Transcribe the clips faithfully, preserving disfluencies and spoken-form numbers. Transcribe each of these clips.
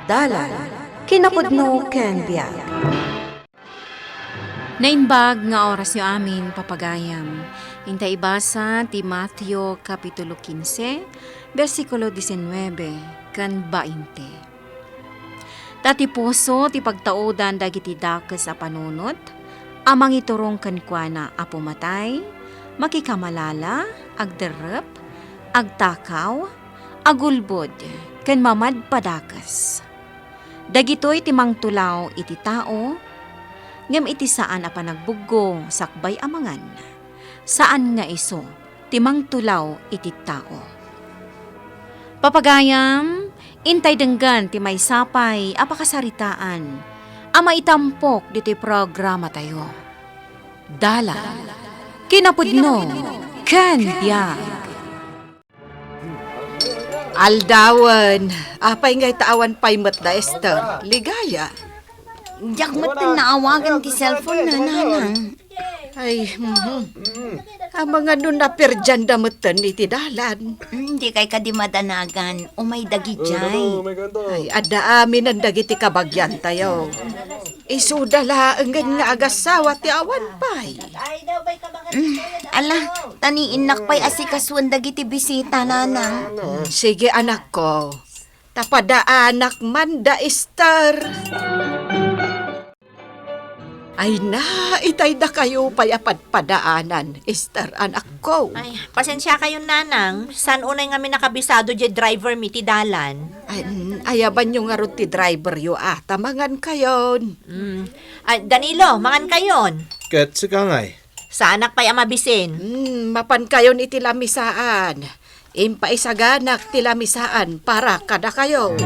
Dalan, kinapudno ken biag. Naimbag nga orasyo amin, papagayam. Inta ibasa ti Mateo Kapitulo quince, bersikulo diecinueve ken bainte. Ta ti puso ti pagtaudan dagiti dakes a panunot a mangiturong kenkuana a pumatay, makikamalala, agderrep, agtakaw, agulbod, ken mamadpadakes. Dagitoy ti mangtulaw iti tao, ngem iti saan a panagbuggo sakbay a mangan, saan nga isu ti mangtulaw iti tao. Papagayam, intay denggen ti maysa pay a pakasaritaan a maitampok ditoy programatayo. Dalan, kinapudno, ken biag. Aldawen, apay ngay ta awan pay met da Esther? Ligaya. Diak metten naawagan ti cellphone na, nanang. Ay, mhm. Amangan no naperdianda metten iti dalan. Hmm, dikay kadi madanagan. Umay dagijay. Ay, adda aminen dagiti kabagiantayo. Isuda laengen nga agassawa ti awan pay. Mm, ala, ta ni innak pay asikasuen dagiti bisita, nanang. Sige, anakko. Ta padaanak man da Esther. Ay na, itay dakayo pay a padpadaanan, Esther, anakko. Ay, pasensiakayon, nanang. Saan unay ngamin a kabisado diay driver mi ti dalan? Ay, mm, ayabanyo ngarud ti driveryo, a, ta mangankayon. Mm. Ay, Danilo, mangankayon. Ket sika ngay? Saanak pay a mabisin. Hmm, mapankayon iti lamisaan. Impaisaganak ti lamisaan para kadakayo.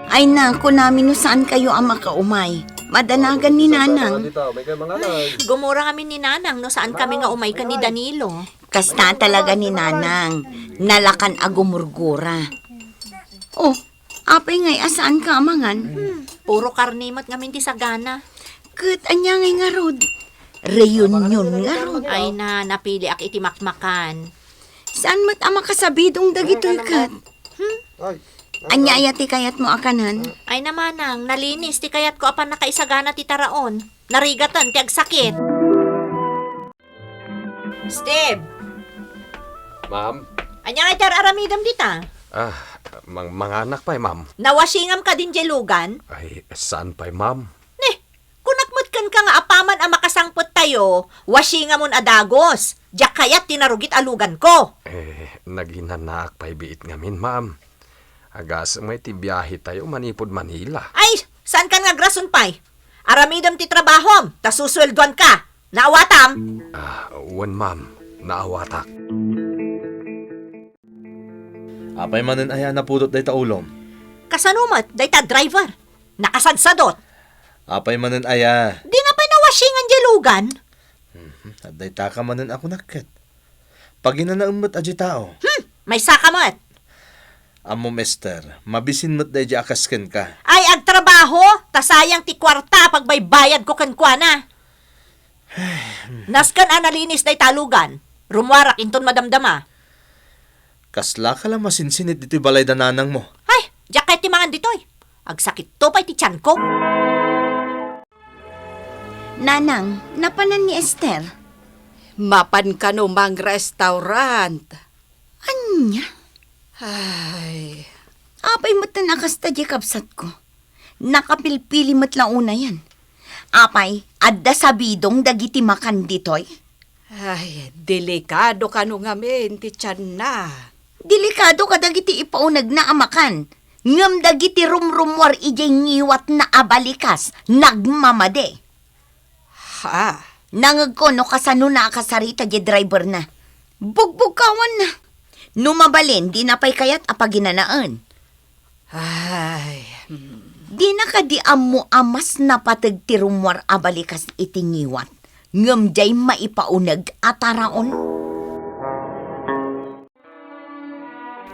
Ay na, kunami no saankayo a makaumay. Madanagan ni Nanang. Ay, gumura ngamin ni Nanang no saankami nga umay ken ni Danilo. Kasta talaga ni Nanang. Nalakan a gumurgura. Oh, apay ngay a saanka a mangan? Hmm, puro karne met ngamin ti sagana. Ket ania ngay ngarud? Reunion ngarud. Ay na, napiliak iti makmakan. Saan met a makasabidong dagitoy ket? Hmm? Ania aya ti kayatmo a kanen? Ay na manang, nalinis ti kayatko a pannakaisagana ti taraon. Narigaten ti agsakit. Steve! Ma'am? Ania nga iti ar-aramidem dita? Ah, mang-, manganak pay, ma'am. Nawashingam kadin diay lugan? Ay, saan pay, ma'am? Neh, kunak met kenka nga apaman a makasangpettayo, washingamon a dagus. Diak kayat ti narugit a luganko. Eh, naginanaak pay biit ngamin, ma'am. Agasem ti biahetayo manipud Manila. Ay, saankan nga agrason pay? Aramidem ti trabahom, ta susueldoanka. Naawatam? Ah, wen, ma'am. Naawatak. Apay manen aya a napudot dayta ulom? Kasano met dayta driver? Nakasadsadot. Apay manen aya? Dina pay nawashingan diay lugan. Mhm. Dayta ka manen a kunak ket. Paginanaem met a diay tao. Hmm, maysaka met. Ammom, Esther, mabisin met daydiay a kas kenka. Ay, agtrabaho, ta sayang ti kuarta a pagbaybayadko kenkuana. Nasken a nalinis dayta lugan. Rummuarak inton madamdama. Kaslaka la masinsinit ditoy balay da nanangmo? Ay, diak kayat ti mangan ditoy. Agsakitto pay ti tianko. Nanang, napanan ni Esther? Mapan kano mang-restaurant. Ania? Ay. Apay met a kasta diay kabsatko. Nakapilpili met la unayen. Apay, adda sabidong dagiti makan ditoy? Ay, delikado kano ngamin ti tianna. Delikado kadagiti ipaunegna a makan. Ngem dagiti rumrummuar idiay ngiwatna a balikas, nagmamadi. Ha? Nangegko no kasano nakasarita diay driverna. Bugbugkawanna. No mabalin, dina pay kayat a paginanaen. Ay, hmm. Dina kadi ammo a mas napateg ti rummuar a balikas iti ngiwat, ngem diay maipauneg a taraon?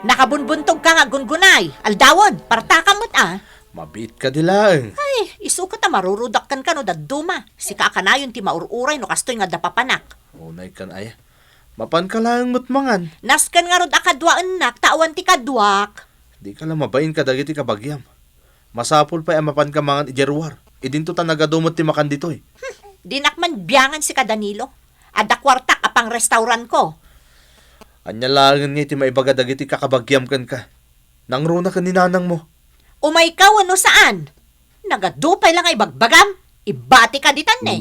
Nakabunbuntogka nga aggungunay. Aldawen, partakam met a. Mabiit kadi laeng. Ay, isu ket a marurudak kenka no dadduma. Sika a kanayon ti maur-uray no kastoy nga adda papanak. Unay kan aya. Mapanka laeng met mangan. Nasken ngarud a kaduaennak ta awan ti kaduak. Dika la mabain kadagiti kabagiam. Masapul pay a mapanka mangan idiay ruar. Idinto ta nagadu met ti makan ditoy. Dinak man biangan sika, Danilo. Adda kuartak a pangrestauranko. Ania laengen ngay ti maibaga dagiti kakabagiam kenka? Nangruna ken ni nanangmo. Umayka wenno saan? Nagadu pay la nga ibagbagam. Ibatika ditan ne.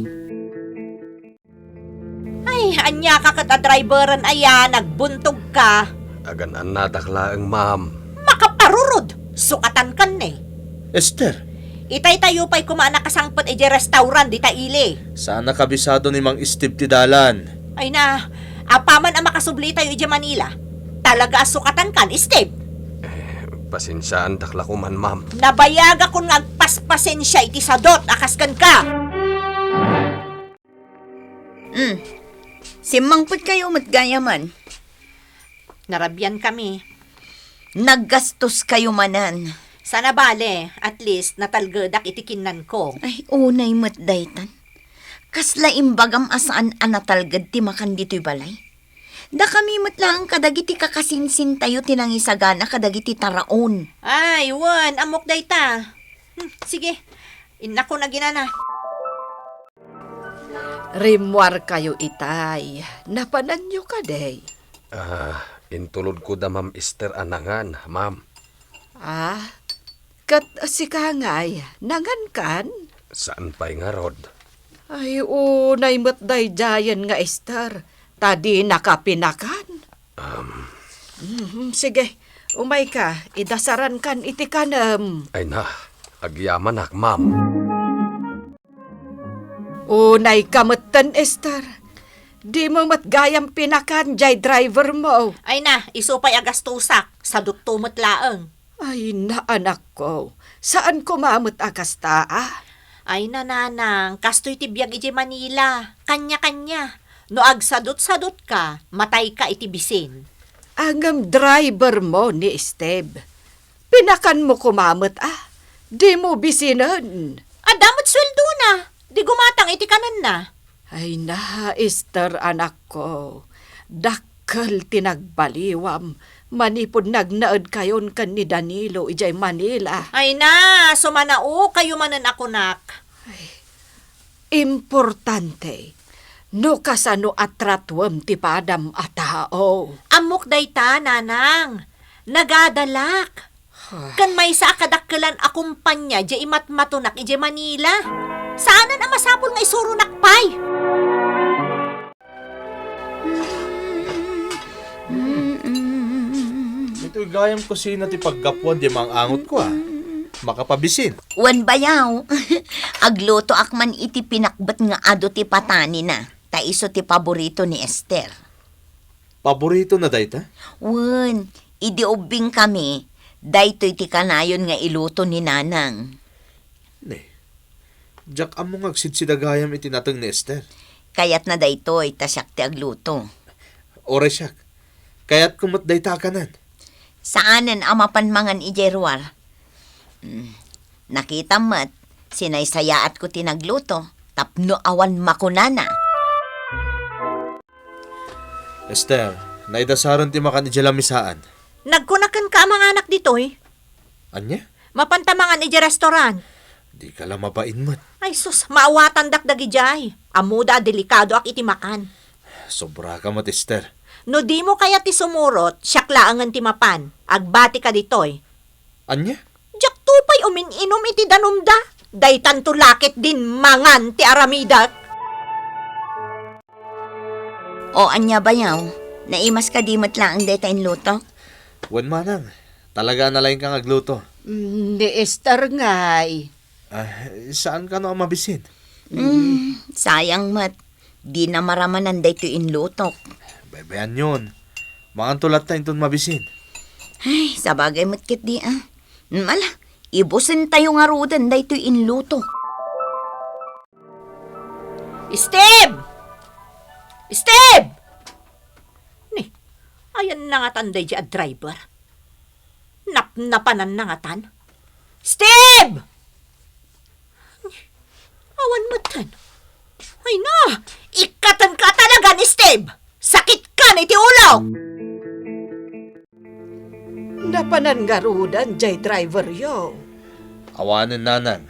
Ay, ania ka ket a driveren aya, nagbuntogka. Agan-annadak laeng, ma'am. Makaparurod! Sukatankan ne. Esther! Itaytayo pay koma a nakasangpet idiay restaurant dita ili. Saan a kabisado ni Mang Steve ti dalan. Ay na, apaman a makasublitayo idiay Manila, talaga a sukatankan, Steve. Eh, pasensiaandak la koman, ma'am. Nabayagakon nga agpaspasensia iti sadot a kas kenka. Mm. Simmangpetkayo met gayamen. Narabiankami. Naggastoskayo manen. Saan a bale, at least natalgedak iti kinnanko. Ay, unay met daytan. Kasla imbagam a saan a natalged ti makan ditoy balay? Dakami met laeng kadagiti kakasinsintayo ti nangisagana kadagiti taraon. Ay, wen, ammok dayta. Hmm, sige, innakon a ginana. Rimmuarkayo itay. Napananyo kadi? Ah, intulodko da Ma'am Esther a nangan, ma'am. Ah, ket sika ngay, nangankan? Saan pay ngarud? Ay, unay met daydiayen nga Esther, ta dinaka pinakan. Um. Mhm, sige, umayka, idasarankan iti kanem. Ay na, agyamanak, ma'am. Unayka metten, Esther. Dimo met gayam pinakan jay driver mo. Ay na, isu pay a gastusak, sadutto met laeng. Ay na, anakko, saan koma met a kasta, a? Ay na, nanang, kastoy ti biag idiay Manila. Kanya-kanya. No agsadut-sadutka, matayka iti bisin. Ngem driver mo ni Steve. Pinakanmo koma met, a? Dimo bisinen. Adda met sueldona. Di gumatang iti kanenna. Ay na, Esther, anakko. Dakkel ti nagbaliwam manipud nagnaedkayon ken ni Danilo idiay Manila. Ay na, sumanaokayo manen a kunak. Ay, importante no kasano a tratuem ti padam a tao. Ammok dayta, nanang. Nagadalak. Ken maysa a kadakkelan a kompania diay imatmatonak idiay Manila. Saanen a masapul nga isuronak pay. Ditoy gayam kusina ti paggapuan diay maang-angotko, a. Makapabisin. Wen, bayaw. Aglutoak man iti pinakbet nga adu ti patanina, ta isu ti paborito ni Esther. Paboritona dayta? Wen, idi ubbingkami, daytoy ti kanayon nga iluto ni Nanang. Ne, diak ammo nga agsidsida gayam iti nateng ni Esther. Kayatna daytoy, ta siak ti agluto. Uray siak, kayatko met dayta a kanen. Saanen a mapan mangan idiay ruar. Mm, nakitam met, sinaysayaatko ti nagluto, tapno awan makunana. Esther, naidasaren ti makan idiay lamisaan. Nagkuna kenka a manganak ditoy? Ania? Mapanta mangan idiay restaurant. Dika la mabain met. Ay sus, maawatandak dagidiay. Ammoda a delikadoak iti makan. Sobraka met, Esther. No dimo kayat ti sumurot, siak laengen ti mapan. Agbatika ditoy. Ania? Diakto pay umin-inum iti danumda. Daytanto la ketdin mangan ti aramidek. O, ania, bayaw? Naimas kadi met laeng dayta inlutok? Wen, manang. Talaga a nalaingka nga agluto. Mm, ni Esther ngay. Ah, saan kano a mabisin? Mm, sayang met. Dina maramanan daytoy inlutok. Baybayanyon. Manganto latta inton mabisin. Ay, sabagay met ketdi, a. Mm, ala, ibusentayo ngaruden daytoy inlutok. Steve! Steve! Ni, ayan nangatan daydi a driver. Napnapanan nangatan. Steve! Awan metten. Ay na, ikkatenka talaga ni Steve. Sakitkan iti ulo! Napanan ngaruden jay driveryo? Awanen, nanang.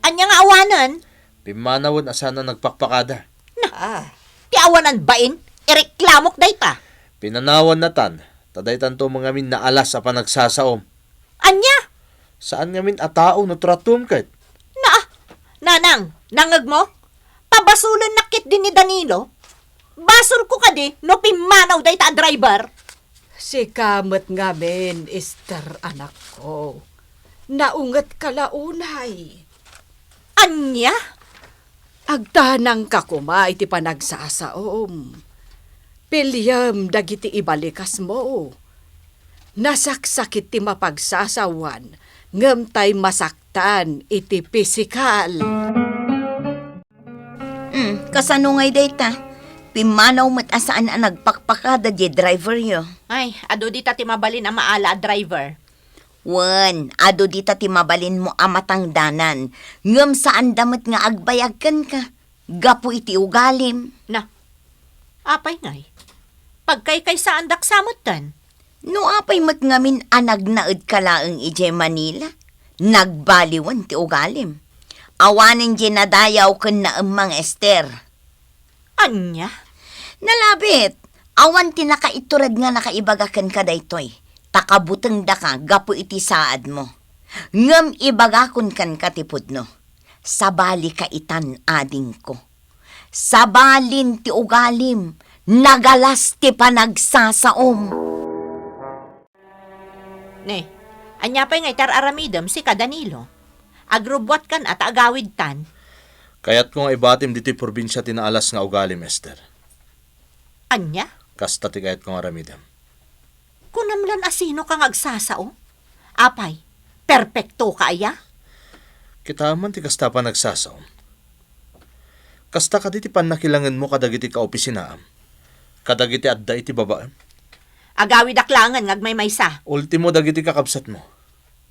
Ania nga awanen? Pimmanawen a saan a nagpakpakada. Na, Ah. ti awanan bain, ireklamok dayta. Pinanawan natan, ta daytanto ngamin naalas a panagsasaom. Ania? Saan ngamin a tao no tratuem ket? Na, nanang, nangngegmo? Pabasolennak ketdi ni Danilo? Basolko kadi no pimmanaw dayta a driver? Sika met ngamin, Ester, anakko. Naungetka la unay. Ania? Agtanangka koma iti panagsasaom. Piliem dagiti ibalikasmo. Nasaksakit ti mapagsasawan, ngem tay masaktan iti pisikal. Hmm, kasano ngay dayta? Pimmanaw met a saan a nagpakpakada diay driveryo. Ay, adu dita ti mabalin a maala a driver. Wen, adu dita ti mabalinmo a matangdanan, ngem saanda met nga agbayag kenka, gapu iti ugalim. Na, apay ngay? Pagkaykaysaandak sa metten. No apay met ngamin a nagnaedka laeng idiay Manila, nagbaliwen ti ugalim. Awanen diay nadayaw ken naemmang, Ester. Ania? Nalabit, awan ti nakaitured nga nakaibaga kenka daytoy, ta kabutengdaka gapu iti saadmo. Ngem ibagakon kenka ti pudno, sabalika itan, adingko. Sabalin ti ugalim, nagalas ti panagsasaom. Ne, ania pay nga itar-aramidem, sika, Danilo? Agrubbuatkan a ta agawidtan. Kayatko nga ibatim ditoy probinsia ti naalas nga ugalim, Ester. Ania? Kasta ti kayatko nga aramidem. Kunam lan a sinoka nga agsasao? Apay, perpektoka aya? Kitaem man ti kasta a panagsasaom. Kasta kadi ti pannakilangenmo kadagiti kaopisinaam, kadagiti adda iti babaem? Agawidak laengen nga agmaymaysa. Ultimo dagiti kakabsatmo.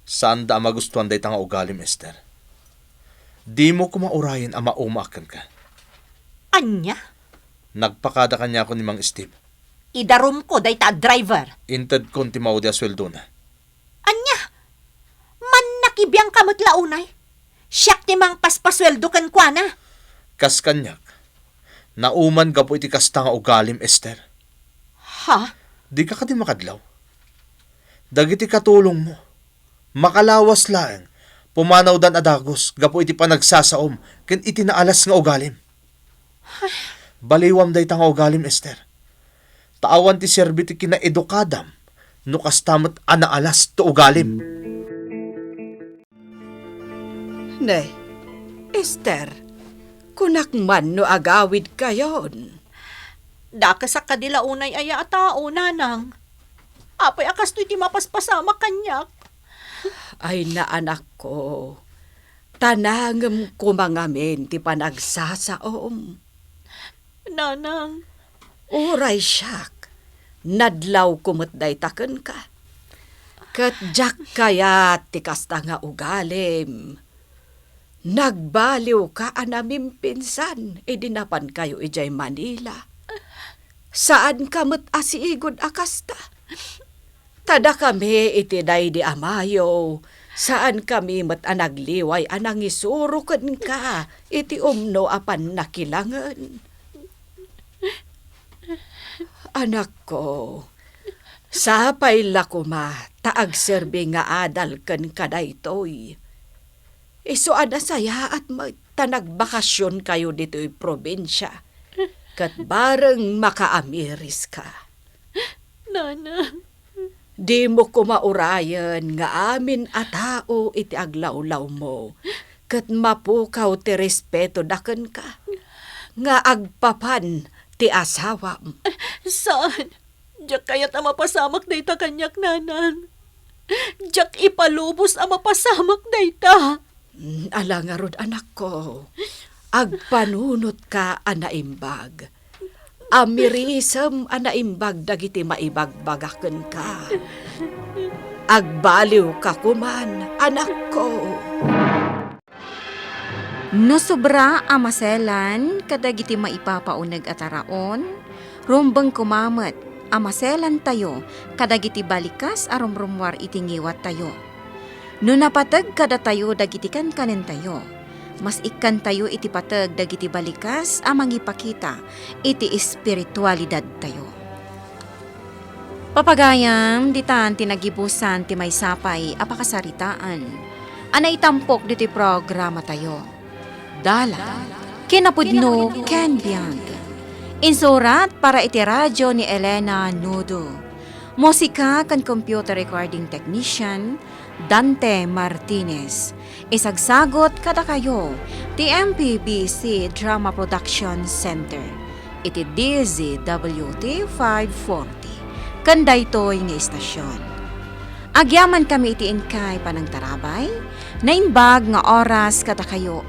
Saanda a magustuan dayta nga ugalim, Ester. Dimo koma urayen a maumaak kenka. Ania? Nagpakada kaniak ni Mang Steve. Idarumko dayta a driver. Intedkon ti maudi a sueldona. Ania? Mannakibiangka met la unay? Siak ti mangpaspasueldo kenkuana. Kas kaniak, nauman gapu iti kasta nga ugalim, Ester. Ha? Dika kadi makadlaw? Dagiti katulongmo, makalawas laeng, pumanawdan a dagus gapu iti panagsasaom ken iti naalas nga ugalim. Baliwam dayta nga ugalim, Ester. Ta awan ti serbi ti kinaedukadam no kasta met a naalas ti ugalim. Ne, Ester, kunak man no agawidkayon. Dakesak kadi la unay aya a tao, nanang. Apay a kastoy ti mapaspasamak kaniak? Ay, naanakko, ta nangem koma ngamin ti panagsasaom. Nanang. Uray siak, nadlawko met dayta kenka. Ket diak kayat ti kasta nga ugalim. Nagbaliwka a namimpinsan idi napankayo idiay Manila. Saanka met a sigud a kasta. Ta dakami iti daydi a Mayo, saankami met a nagliway a nangisuro kenka iti umno a pannakilangen. Anakko, sapay la koma ta agserbi nga adal kenka daytoy. Isu a nasayaat met ta nagbakasionkayo ditoy probinsia, ket bareng makaamiriska. Nana. Dimo koma urayen nga amin a tao iti aglawlawmo, ket mapukaw ti respetoda kenka, nga agpapan ti asawam. Saan? Diak kayat a mapasamak dayta kaniak, Nanang. Diak ipalubos a mapasamak dayta. Mm, ala ngarud, anakko, agpanunotka a naimbag. Amirisem a naimbag dagiti maibagbagak kenka. Agbaliwka koman, anakko. No sobra a maselan kadagiti maipapauneg a taraon, rumbeng koma met a maselantayo kadagiti balikas a rumrummuar iti ngiwattayo. No napateg kadatayo dagiti kankanentayo, mas ikkantayo iti pateg dagiti balikas a mangipakita iti espiritualidadtayo. Papagayam, ditan ti nagibusan ti maysa pay a pakasaritaan a naitampok ditoy programatayo. Dalan, kinapudno ken biag. Insurat para iti radyo ni Elena Nudo. Musika ken computer recording technician, Dante Martinez. Isagsagot kadakayo ti M P B C Drama Production Center iti D Z W T five forty ken daytoy nga istasyon. Agyamankami iti inkay panangtarabay, naimbag nga oras kadakayo